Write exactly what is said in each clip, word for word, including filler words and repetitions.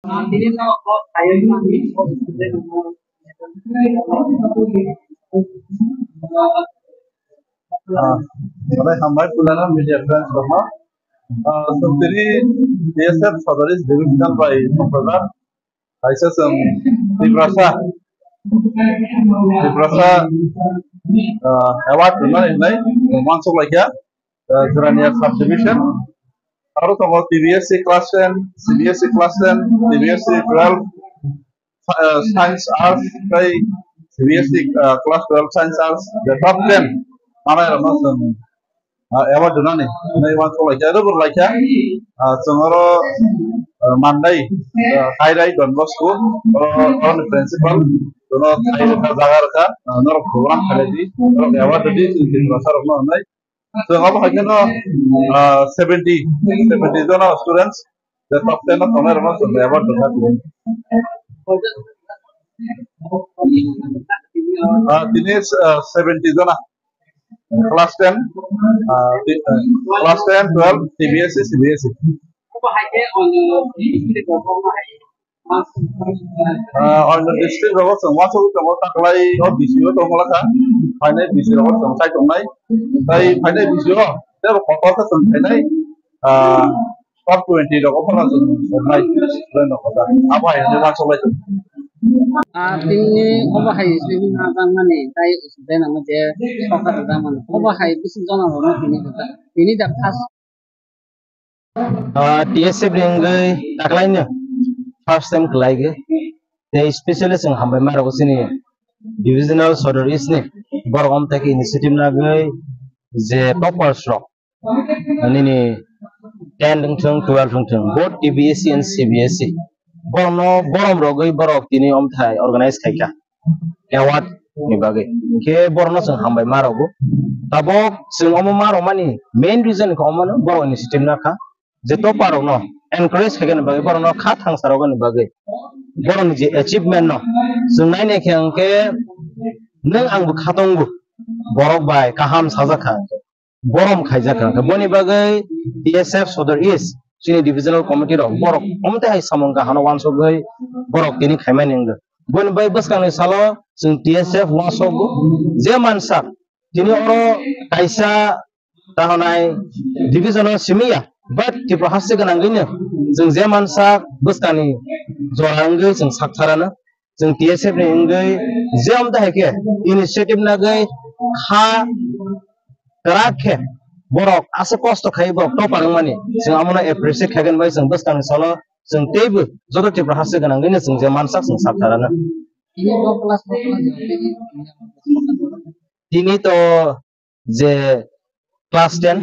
Ah, Belai hambai pulana media friends rokno. Ah, chwng tini B S F Sodor East Divisional bai songkojak. Kaisa chwng Tiprasa, Tiprasa, ah, award rwna hinwi uansuk laikha, ah, Jirania Sub Division. Aro tongo T B S C class ten, C B S C class ten, T B S C twelve, ah, Science Arts tei C B S C, ah, class twelve Science Arts, the top ten manai rokno chwng ah, award rwnani hinwi uansuk laikha, aro bo laikha, ah, chwng oro, ah, Mandai, ah, Kairai Don Bosco, oro, oroni principal, bono thai rwkha, jaga rwkha, ah, norok program khailai di, norok award rwdi, chwng Tiprasa rokno hinwi. Chwng abo hai kheno, ah, seventy, seventy jona students, the top ten o tongnai rokno chwng award rwkha. Ah, tini, ah, seventy jona. Class ten, ah, ti-, ah, class ten, twelve, C B S E, C B S E. Ah, oino district rogo chwng uansugwi tongo, taklai o B C O tongmolakha, phainai B C rogo chwng chai tongnai, tai phainai B C O tebo kotor khe chwng phainai, ah, top twenty rogo phano chwng songnai, abo hai hwnwi uansuk lai tongo. Ah, tini obo hai se wngna jakmani, tai usuk de nang je sokha rwjakmani. Obo hai bisi jona rokno tini rwjak. Tini da first. Ah, T S F ni wngwi taklaino first time kwlaigwi. Tei specially chwng hambai ma rwgo chini divisional Sodor East ni borok omtaki initiative nagwi je toppers rok nini ten wngthung, twelve wngthung, both T B S E and C B S E. Borokno borom rogwi borok tini omthai organize khaikha award ni bagwi. Hinkhe borokno chwng hambai ma rogo. Tabok chwng omo ma romani main reason khe omono borok initiative nakha. Je topper rokno encourage khaikha ni bagwi, borokno kha thangsa rogani bagwi. Borokni je achievement no chwng nainai khe hinkhe nwng angbo kha tongo, borok bai kaham sajak kha hinkhe. Borom khaijak kha. Boni bagwi T S F Sodor East chini divisional committee rok borok omte hai samung kahano uansugwi borok tini khaimani wngkha. Boni bai bwskangni salo chwng T S F uansukgo je mansak tini oro kaisa tahonai division o simi ya, but Tripura haste gwnangwino chwng je mansak bwskangni jora wngwi chwng saktharano. Chwng T S F ni wngwi je omte hai khe initiative nagwi kha kwrak khe borok aswk kosto khai borok topper wngmani, chwng amono appreciate khaikhe bai chwng bwskangni salo chwng teibo joto Tripura haste gwnangwino chwng je mansak chwng saktharano. Tini to je class ten,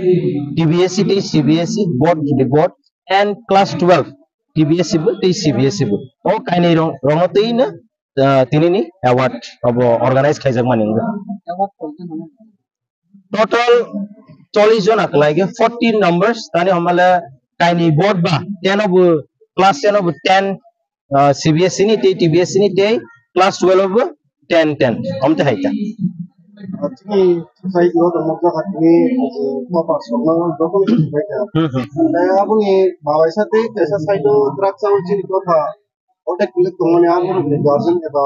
T B S E tei C B S E, board to the board, and class twelve, T B S E bo tei C B S E bo. O kainwi rok-, rokno twi no, ah, tini ni award obo organize khaijak mani wngkha. Total chollish jona kwlai khe, fourteen numbers, tani hamale kainwi board ba ten obo, class ten obo ten, ah, C B S E ni tei T B S E ni tei class twelve bo ten ten omte hai ta. Chini society o tongmok jaga tini toppers rokno jokhon bai kha. Hmm, hmm. Tei aboni babaisa tei kaisa side o drugs o chini kotha contact klik tongmani abo rokni guardian eba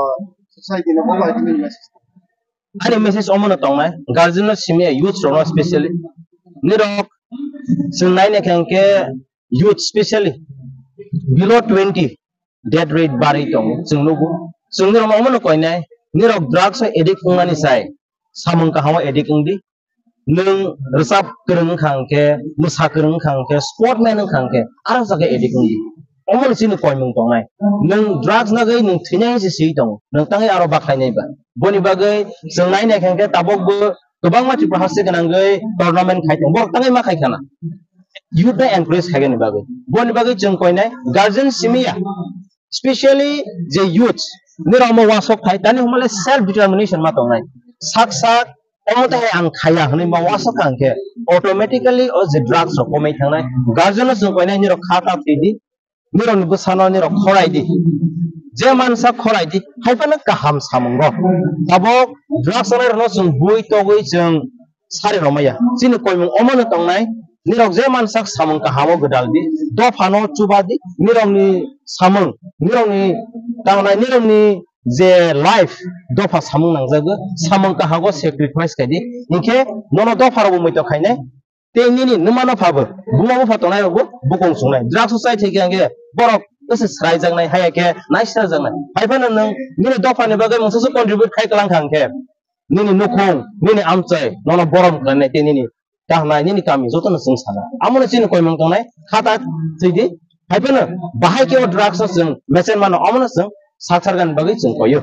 society no bo bai tini message. Ani message omono tongnai, guardian no simi youth rokno specially. Nirok chwng naina khe hwnkhe youth specially below twenty death rate barwi tongo, chwng nugo. Chwng nirok omono koinai, nirok drugs o addict wngnani sai samung kaham o addict wngdi. Nwng rwchap kwrwng wngkha hwnkhe, mwsa kwrwng wngkha hwnkhe, sportman wngkha hwnkhe, aro jaga addict wngdi. Omono chini koimung tongnai. Nwng drugs nagwi nwng thwinai se swi tongo. Nwng tangwi aro bakhlainai ba. Boni bagwi chwng nainai khe hwnkhe tabukbo kwbangma Tripura haste gwnangwi tournament khai tongo. Borok tangwi ma khai khana. Youth no encourage khaigani bagwi. Boni bagwi chwng koinai guardian simi ya. Specially je youth, nirok omo uansuk thai, tani hwnmale self determination ma tongnai. Sak sak, omo tei ang khaya hwnwi ma uansuk kha hwnkhe, automatically o je drugs rok komai thangnai. Guardian no chwng koinai nirok kha ta thwi di, nirok ni bwsano nirok khorai di. Je mansa khorai di, hai phano kaham samungo. Tabok drugs rok no chwng bui togwi chwng sari romaya. Chini koimung omono tongnai, Nirok je mansak samung kahamo gwdal di, dophano chuba di, nirokni samung, nirokni tangnai, nirokni je life, dopha samung nangjago, samung kahago sacrifice khai di, hinkhe nono dopha rokbo muitok khainai, tei nini nwmano phabo, buma bupha tongnai rokbo bukung sungnai. Drugs o chai thai khe angkhe borok ese sraijaknai, haya khe naisrajaknai. Hai phano nwng nini dophani bagwi mungsa se contribute khai kwlang kha angkhe, nini nukhung, nini amchai, nono borom khlainai tei nini kahnai, nini kami jotono chwng sana. Amono chini koimung tongnai, khata thwidi. Hai phano bahai khe o drugs o chwng mesen mano, omono chwng saksargani bagwi chwng koio.